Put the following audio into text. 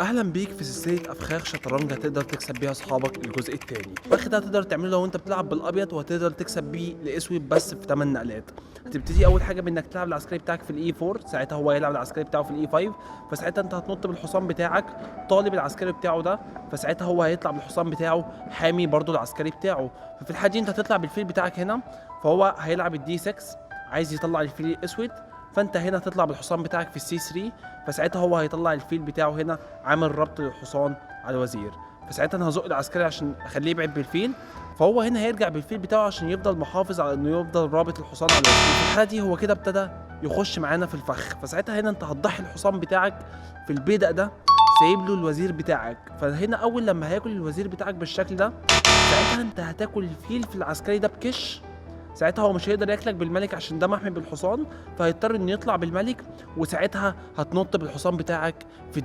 اهلا بيك في سلسلة افخاخ شطرنج هتقدر تكسب بيها اصحابك. الجزء الثاني، الفخ ده هتقدر تعمله لو انت بتلعب بالابيض، وهتقدر تكسب بيه الاسود بس في 8 نقلات. هتبتدي اول حاجة بانك تلعب العسكري بتاعك في ال E 4، ساعتها هو هيلعب العسكري بتاعه في ال E 5، فساعتها انت هتنط بالحصان بتاعك طالب العسكري بتاعه ده، فساعتها هو هيطلع بالحصان بتاعه حامي برضو العسكري بتاعه. ففي الحالة دي انت هتطلع بالفيل بتاعك هنا، فهو هيلعب ال D 6، عايز يطلع الفيل الاسود، فانت هنا هتطلع بالحصان بتاعك في ال C 3، فساعتها هو هيطلع الفيل بتاعه هنا عامل ربط للحصان على الوزير. فساعتها انا هزق العسكري عشان اخليه يبعد بالفيل، فهو هنا هيرجع بالفيل بتاعه عشان يفضل محافظ على انه يفضل رابط الحصان على الوزير. في الحالة دي هو كده ابتدى يخش معانا في الفخ، فساعتها هنا انت هتضحي الحصان بتاعك في البيدق ده، سايب له الوزير بتاعك. فهنا اول لما هياكل الوزير بتاعك بالشكل ده، ساعتها انت هتاكل الفيل في العسكري ده بكش. ساعتها هو مش هيقدر ياكلك بالملك عشان ده محمي بالحصان، فهيضطر انه يطلع بالملك، وساعتها هتنط بالحصان بتاعك في